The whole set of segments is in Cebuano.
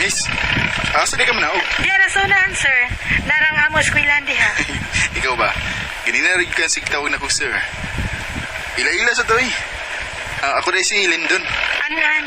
Miss, asa di ka manaog? Diya na sunahan, sir. Narang amo eskwilan diha. Ikaw ba? Ganina rin ka sig tawag na ko, sir. Ila-ila sa to eh. Ah, ako na si Lyndon. Anan?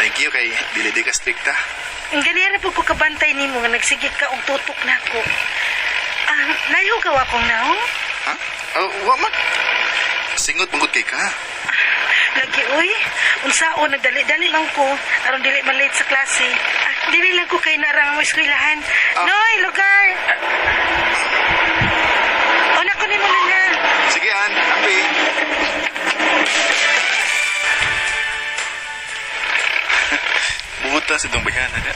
Thank you kay dili di ka strikta. Ang ganiya na po ko kabantay nimo nga nagsige ka og tutok nako. Ah, nayugaw akong naong? Ha? Oh, wa man. Singot mangod kay ka. Lagi oy, unsaon nagdali-dali man ko aron dili man late sa klase. Ah, dili lang ko kay narang mo eskwelahan. Ah. Noy, lugar. Una ko nimo na na. Sige, An. Ambi. Buta sa itong bayana na.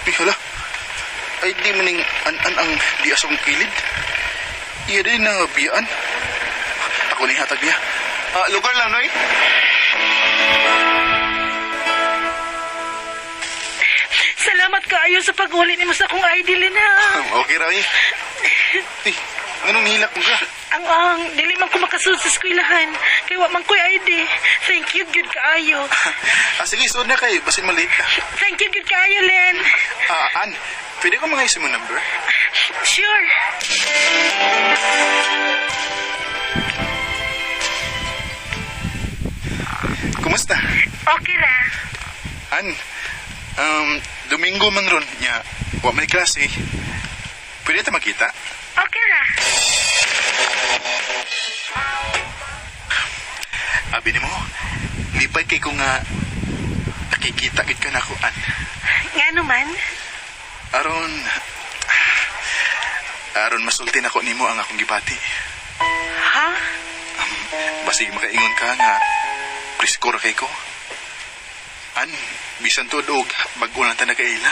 Uy, hala. Ay, di maning an-an ang di asong kilid. Iya din na biyaan. Ako na yung hatag niya. Ah, lugar lang, Noy. Salamat kaayo sa pag-uli nimo sa akong ID na. Okay, Roy. Eh, anong nihilak mo ka? Ang dili man ko makasulod sa eskwelahan kay wa man ko'y ID. Thank you gyud kaayo. Ah, sige, suod na kayo. Basin malate ka. Thank you gyud kaayo, Len. Ah, An, pwede ko mga mo number? Sure. Kumusta? Okay ra. An, Domingo man ron niya, wa may klase. Pwede ta makita? Okay ra. Abi nimo, lipay kay ko nga nakikita gid ka nako, An. Ngano man? Aron, aron masulti nako nimo ang akong gibati. Ha? Basig makaingon ka nga presko ra kay ko. An, bisan tuod og bag-o lang ta nakaila.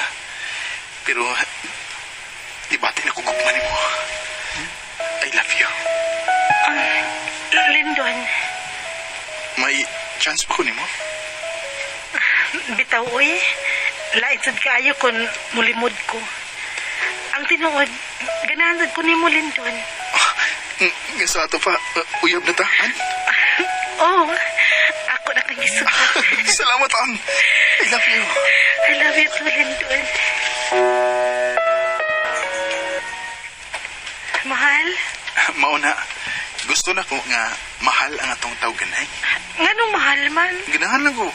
Pero ibati na ko gugma nimo. I love you. Lindon, May chance pa ko nimo? bitaw oy. Lait sad kaayo kon mulimod ko. Ang tinuod, ganahan sad ko nimo Lindon. Nga sa ato pa, uyab na ta, An. Oh, ako na kang gisugot. Salamat, An. I love you. I love you too, Lindon. Mahal, Mauna, gusto na ko nga mahal ang atong tawganay. nganong mahal man? Ganahan lang ko.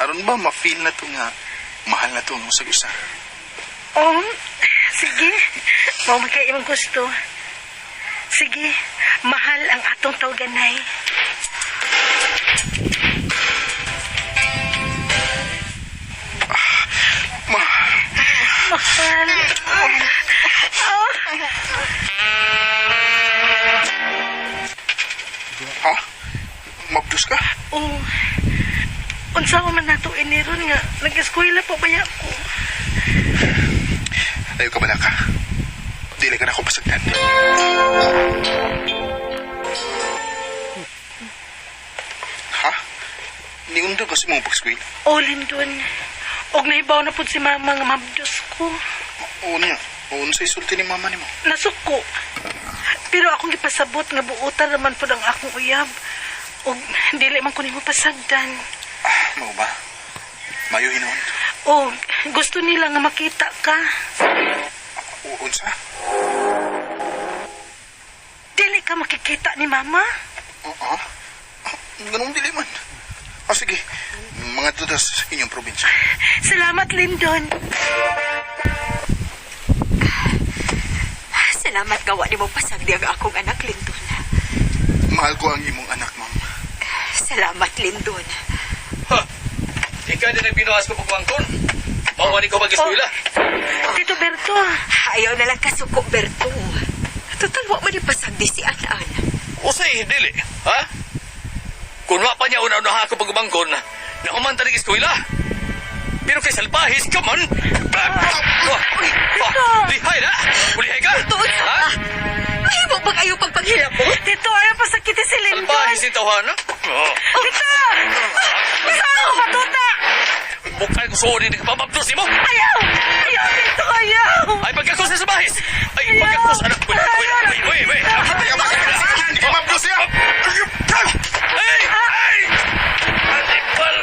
Aron ba ma-feel na to nga mahal na to ang usag-usa? Oh, sige. Mao man kay imong gusto. Sige, mahal ang atong tawganay. Ma, Mahal. ha? Mabdus ka? Oh, unsa man nato iniron nga nag-eskwela pa baya ko. Ayaw ka balaka. Dili ka na ako pasagdan. Ha? Niundo kasi mong pag-squeal? Oh, Lindon. Og nahibaw na pud si mama nga mabdos ko. Oo niya. Oo sa isulti ni mama nimo. Nasuko. Pero akong gipasabot nga buotan naman pud ang akong uyab. Og dili man ko nimo pasagdan. Ah, mao ba? Mayo hinuon. Og gusto nila nga makita ka. Oo, unsa? Dili ka makikita ni mama. Oo. Ah, ganun dili man. Ah, sige. Mga tutas inyong probinsya. Salamat, Lindon. Salamat gawa ni mo pasagdi ang akong anak, Lindon. Mahal ko ang imong anak, ma'am. Salamat, Lindon. Ha! Ikaw din ang binuhas ko pagwangkon. Mawa ni ko mag-eskwela. Tito Berto, Ayaw na lang kasuko, Berto. Total, wa man ni pasagdi si An-An. Usay, dili. Ha? Kung wa pa niya una-unaha ako pagbangkon, nahuman ta ng eskwela. Pero kay salbahis ka man. Lihay na! Ulihay ka! Berto, unsa Ha? ka? Mahimo bang ayaw pagpanghilab mo? Tito, ayaw pasakiti si Lindon. Salbahis yung tawhana? Oh. Tito! Saan ang patuta? Bukay ko suonin ng kapamabdos mo! Ayaw! Ayaw, Tito, ayaw! Ay, pagkakos sa salbahis! Ay, pagkakos, anak! Wait, wait, wait, wait, wait! Hindi ka mabdus siya! Ay! Ay! Animal!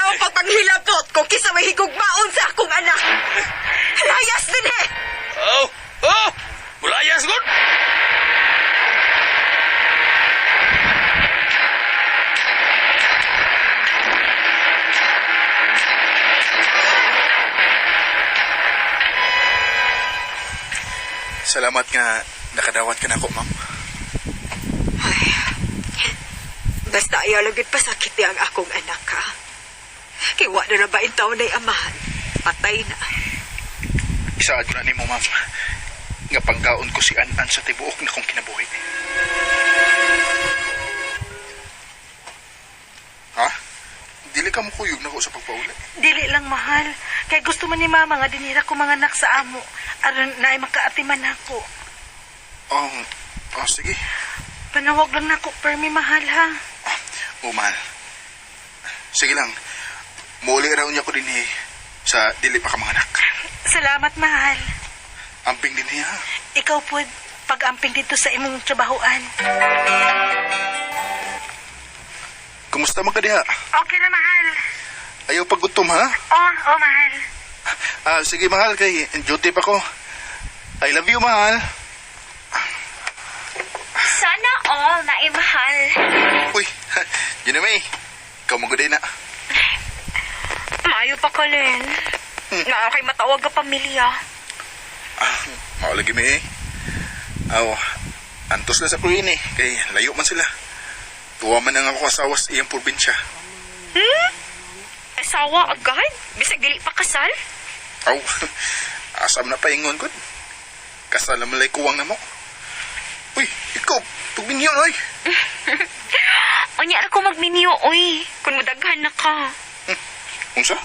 Ayaw pagpanghilabot kung kisa may higugmaon sa akong anak. Layas din eh! Oh, oh! Mulayas gud! Salamat nga nakadawat ka na ako, ma'am. Basta ayaw lang gid pasakit ang akong anak ka. Kay wa na na ba intaw na amahan? Patay na. Isaad ko na nimo, ma'am. Nga pangkaon ko si An-An sa tibuok na kong kinabuhi. Ha? Dili ka mo kuyog na ko sa pagpauli. Dili lang mahal. Kay gusto man ni mama nga dinira ko mga anak sa amo. Aron naay makaatiman nako. Oh, oh sige. Panawag lang nako permi mahal ha. Oh, mahal. Sige lang. Muuli raw niya ko din eh, sa dili pa ka mga anak. Salamat mahal. Amping din niya. Ikaw po pag-amping dito sa imong trabahoan. Kumusta man ka diha? Okay na mahal. Ayaw paggutom ha? Oh, oh mahal. Ah, sige mahal kay duty pa ko. I love you mahal. Sana all na mahal. Uy, yun na may. Ikaw mo na. Maayo pa ka, Len. Naa kay matawag ka pamilya. Ah, mao lagi mi eh. Aw, antos na sa Korean eh. Kay layo man sila. Tuwa man ang ako asawa sa iyang probinsya. Asawa agad? Bisag dili pa kasal? Aw, asam na paingon ko. Kasal na malay kuwang na mo. Uy, ikaw, pagbinyon oy. Unya ra ko magminyo, oy. Kung mudaghan na ka. Unsa?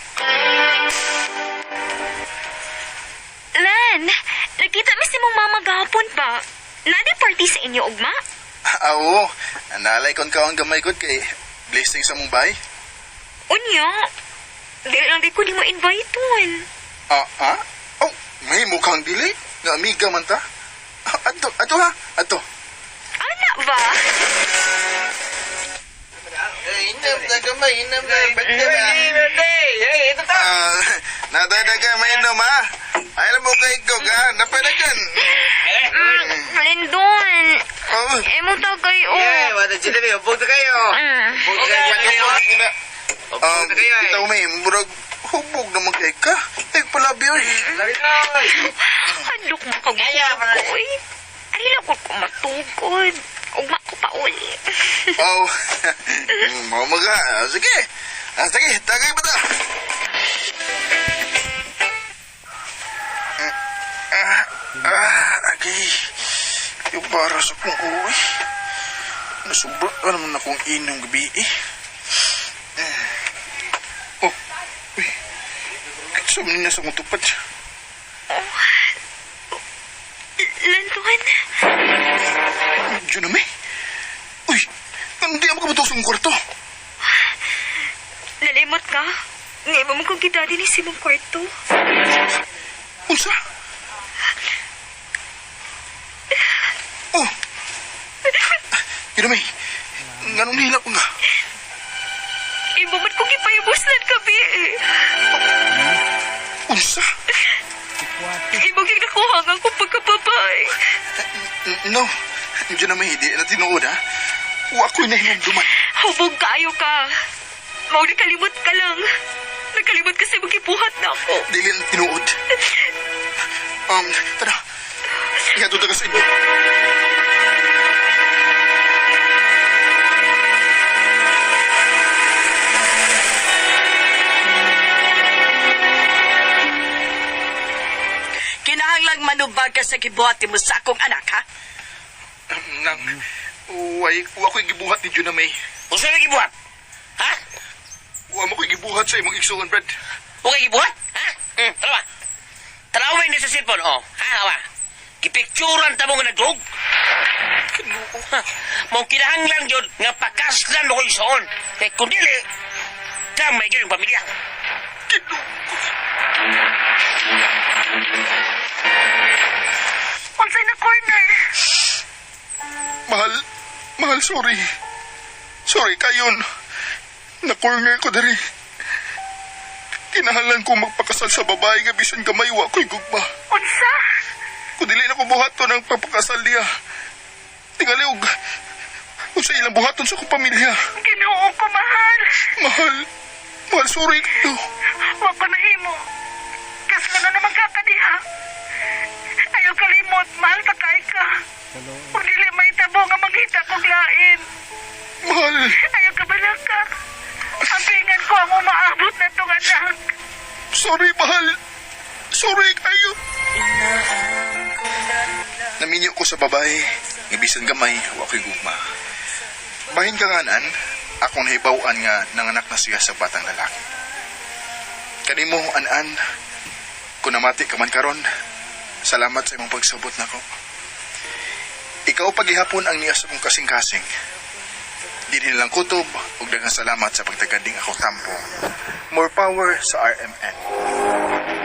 Len, nakita mi si mong mama gahapon pa. Nadi party sa inyo, ugma? Ah, oo. Nalay kon kaon gamay ko kay blessing sa mong bay. Unya. Dili lang di ko nimo invite-on. Ah, ah? Oh, may mukhang dili. Nga amiga man ta. Ah, Adto, adto ha, adto. Ana ba? Inam na gamay, inam na. Ah, nadadaga mainom ha. Ay, alam mo kay ko ka, napadagan. Lindon, Oh, emo tagay o. Mm. bitaw may murag hubog naman kay ka. Ay, palabi oy. Hadlok mo kag ko, oy. Ari lang ko matugod. Ugma ko pa uli. Oh, mao maga. Ah, sige. Ah, sige, tagay ba ta? Ah, ah, agay. Yung para sa kong uwi. Nasubra ka naman akong inom gabi eh. Oh, uy. Kitsa man niya sa kong tupad. Lindon, Diyan na may. Uy, hindi ako makabutok sa kong kwarto. nalimot ka. Ngayon mo kong gidadi ni Simong kwarto. Unsa? Oh! Yun may, nganong nihila ko nga? Ibo man kong ipayabuslan kabi eh. Unsa? Ibo yung nakuha nga akong pagkababae. No, diyan na may, di na tinuod ha. Wa ko'y nahinumduman. Hubog kaayo ka. Mao nakalimot ka lang. Nakalimot kasi magibuhat na ako. Dili na tinuod. Tara, ihatod na ka sa inyo. Kinahanglang manubag ka sa gibuhat mo sa akong anak, ha? Nang, way, wa ko'y gibuhat ni Juna May. Unsa may gibuhat? Ha? Wa mo ko'y gibuhat sa imong igsuon, Brad. Okay gibuhat? Ha? Tara ba? Tanaw ni sa cellphone, oh. Ha, awa. Gipicturan ta mo nga nagdrog. Kinuo. Ha, Mao kinahanglan gyud nga pakaslan mo ko igsuon. Kay kun dili, damay gyud yung pamilya. Kinuo. Unsay na corner? Mahal, mahal, sorry. Sorry kayon. Na-corner ko diri. Kinahanglan ko magpakasal sa babae nga bisan gamay wa ko'y gugma. Unsa? Kung dili na ko buhaton ang pagpakasal niya, tingali og unsa ilang buhaton sa akong pamilya. Ginoo ko, mahal. Mahal, mahal, sorry kayo. Wa ko nahimo. Kasla na naman kakadiha. Ayaw kalimot, mahal ta kay ka. Kung dili may tabo nga manghita kog lain. Mahal, Ayaw ka balaka. Ang pingan ko ang umaabot na tong anak. Sorry, mahal. Sorry kayo. Naminyo ko sa babae, nga bisan gamay, wa ko'y gugma. Bahin ka nga nan, akong nahibaw-an nga nanganak na siya sa batang lalaki. Kanimo, an-an, kung namati ka man karon, salamat sa imong pagsabot nako. Ikaw paghihapon ang niya sa kong kasing-kasing. Dinhi lang kutob ug daghang salamat sa pagtagading ako tampo. More power sa RMN.